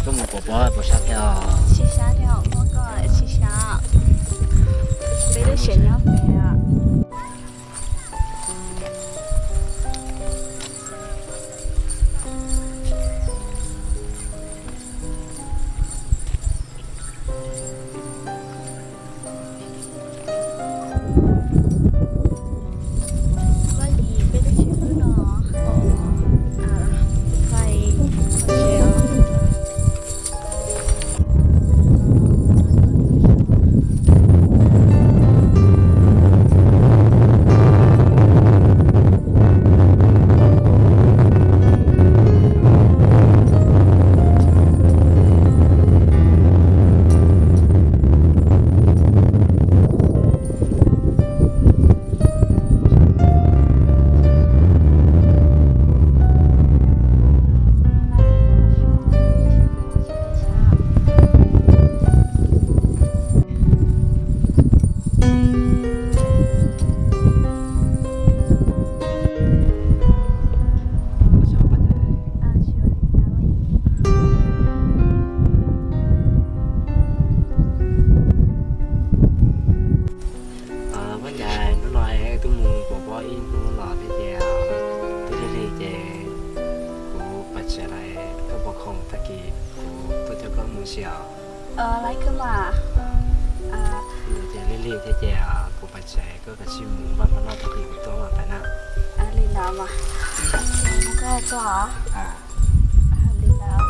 Koj mus pov pob puas sab thiab os? Tsis sab thiab os, muaj koj tsis sab. Peb lub tsev nyob pem. Poj Ncais, hnub no twb mus pov pob ib hnub los thiab ces twb lig lig ces kuv pais tsev lawm, koj puas khoom tag kis kuv tuaj coj koj mus ua si os? Lawv koj mas. Ces lig lig thiab ces kuv pais tsev, koj kav tsij mus npaj mov noj tag kis kuv tuaj pais na. Li ntawd mas. Koj tuaj. Li ntawd.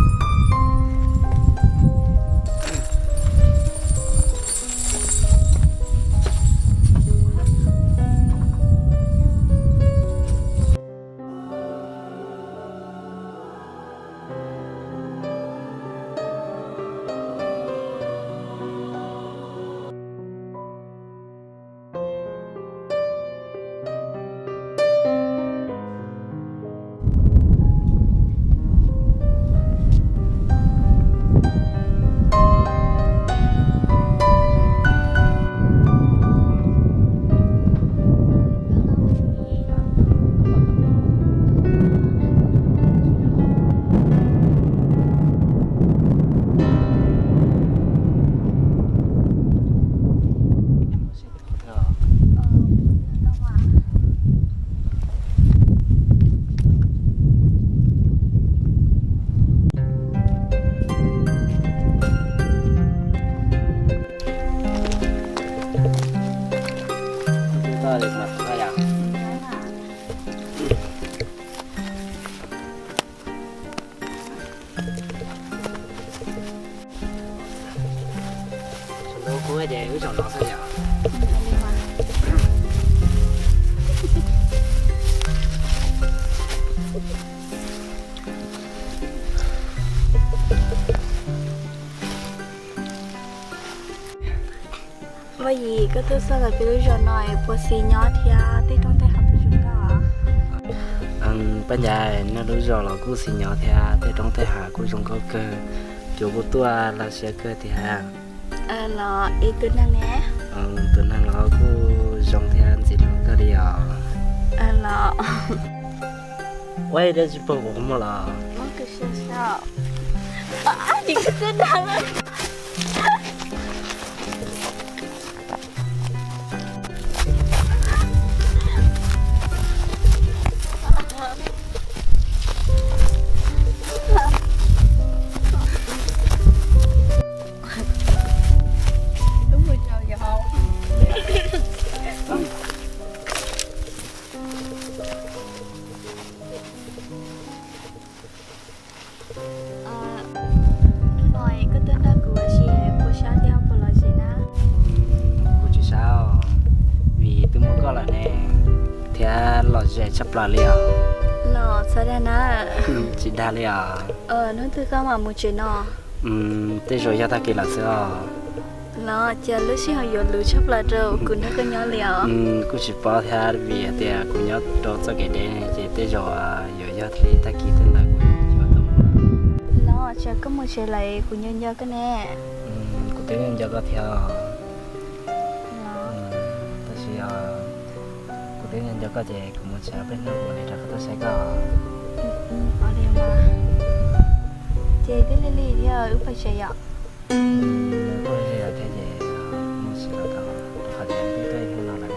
Ntau kub ces wb zaum no xwb yom. Vaj Yim, koj tuaj txog peb lub zos no es puas xis nyob thiab tej roob tej hav puas zoo nkauj? Paj Ncais, nej lub zos los kuj xis nyob thiab tej roob tej hav kuj zoo nkauj kawg, cov kuj tuaj laj siab kawg thiab. Los ib tus neeg ne? Tus neeg los kuj zoo thiab ntxim hlub kawg li os. Los ua dab tsi pog kuv qhov muag los? Ze tshaj plaws li os. Los txhob dag na. Tsis dag li os. Hnub twg koj mam mus tsev no? Tej zaum yog tag kis lawm xwb os. Los cas lub sij hawm yuav luv tshaj plaws rau kuv nrog koj nyob li os. Kuj tsis paub thiab vim tias kuv nyob rau txoj kev deb ces tej zaum yuav yog li tag kis twg ntawd kuv yuav tau mus. Los cas koj mus tsev lawm kuv nco nco koj ne. Kuv twb nco nco koj thiab. Tab sis kuv twb nco nco koj ces kuv mus tsev, peb hnub kuv mam li rov qab tuaj saib koj. Ces twb lig lig thiab wb pais tsev yom. Kuj lig lig thiab ces mus tsev los tau, rau qhov tias twb tuaj ib hnub no lawm.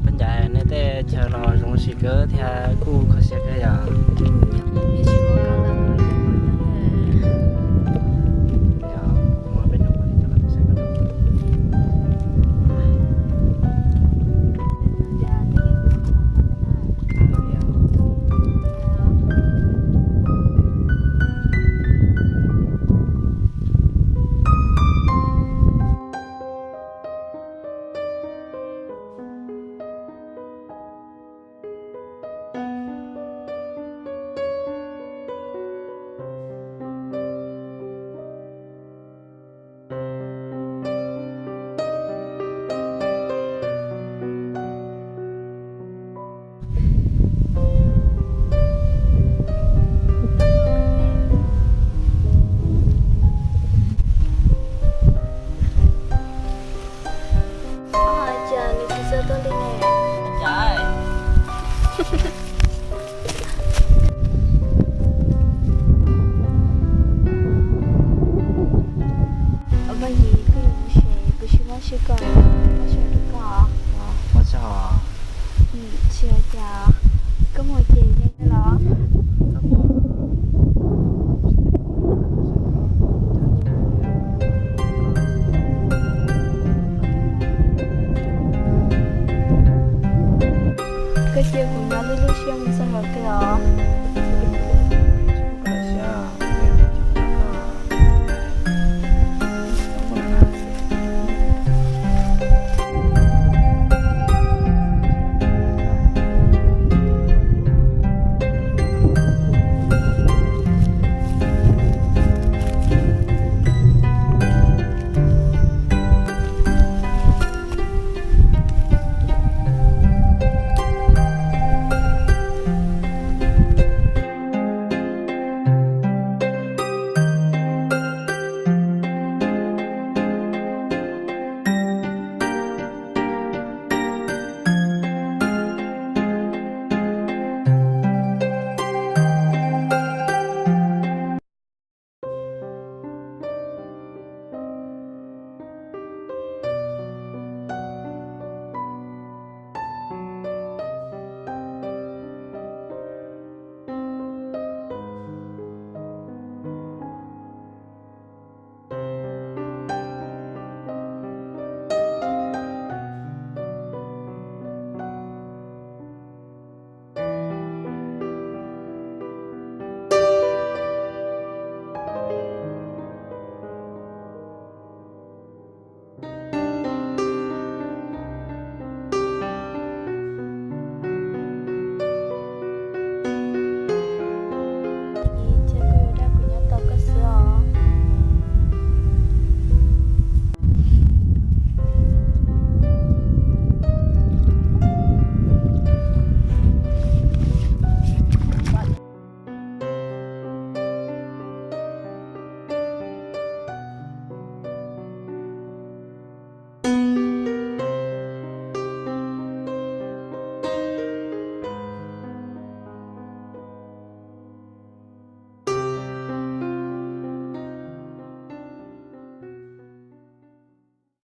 Peb ncaim nej tej chaw los zoo si kawg thiab kuj kho siab kawg yom. Cas nws tsis txawj tuaj li ne? Vaj Yim, koj yuav mus tsev, kuv tsis muaj sij koj, muaj sij rau koj. Muaj tsis hos? Tsis hais cas, koj mus ces nyob los. Koj cia kuv nyob lub lub siab mus txog thaum twg os?